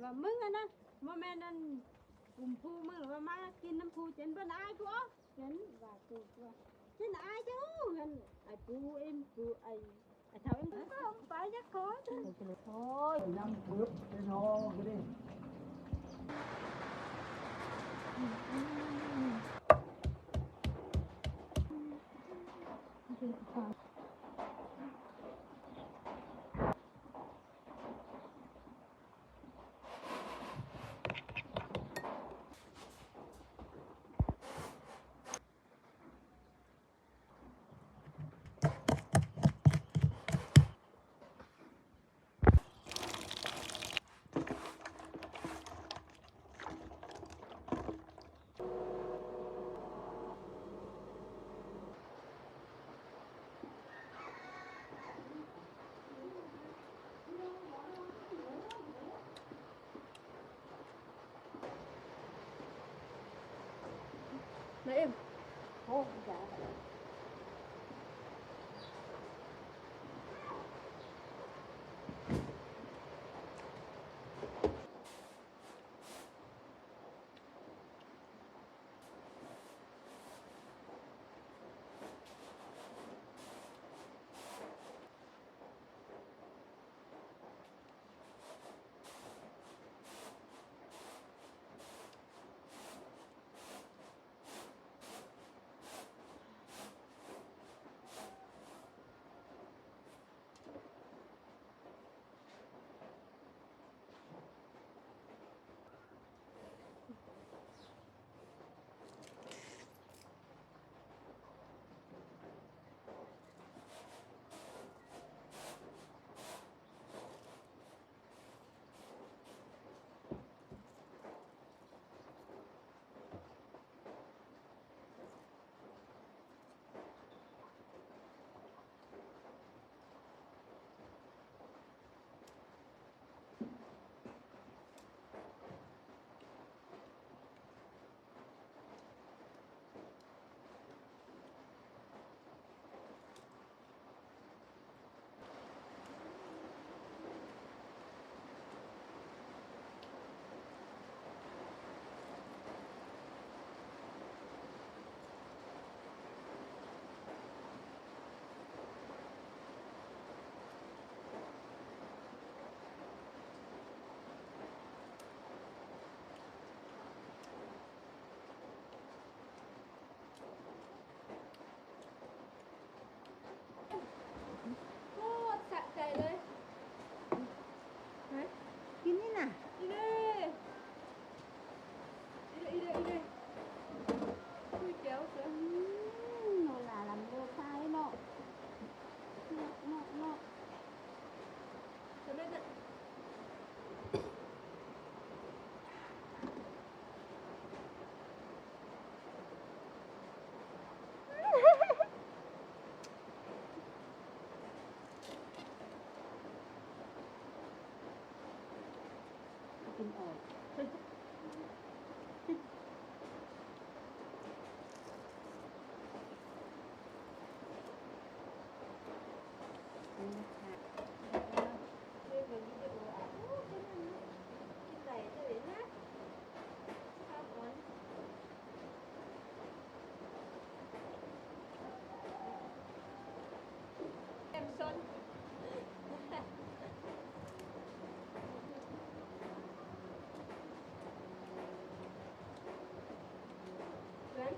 ວ່າມຶງຫັ້ນນະ ບໍ່ແມ່ນອັນກຸ່ມຜູ້ມຶງ ວ່າມາກິນນຳຜູ້ ເຈັນບໍ່ອາຍຜູ້ ເຫັນວ່າກູ ເຈັນອາຍເຈົ້າ ຫັ້ນ ໄອ້ປູເອັມ ປູ ໄອ້ ໄອ້ເຖົ້າເອັມ ໄປຈັກຂໍ ໂອ້ຍ ຍຳເກືອບເປັນຫໍກະເດ້. ນາເອັມ ໂອ້ ໂຄດສະໃຈເລີຍ. ຮະ? ກິນນີ້ນະ. ອີເດ້ ອີເດ້ ອີເດ້ ອີເດ້. ອຸ້ຍ ແຈ່ວເສືອ. ອືມ ໂນລາລຳເລີຊາຍເນາະ. ເນາະ ເນາະ ເນາະ. ກິນອອກ. ແອມຊອນ ເພື່ອນ.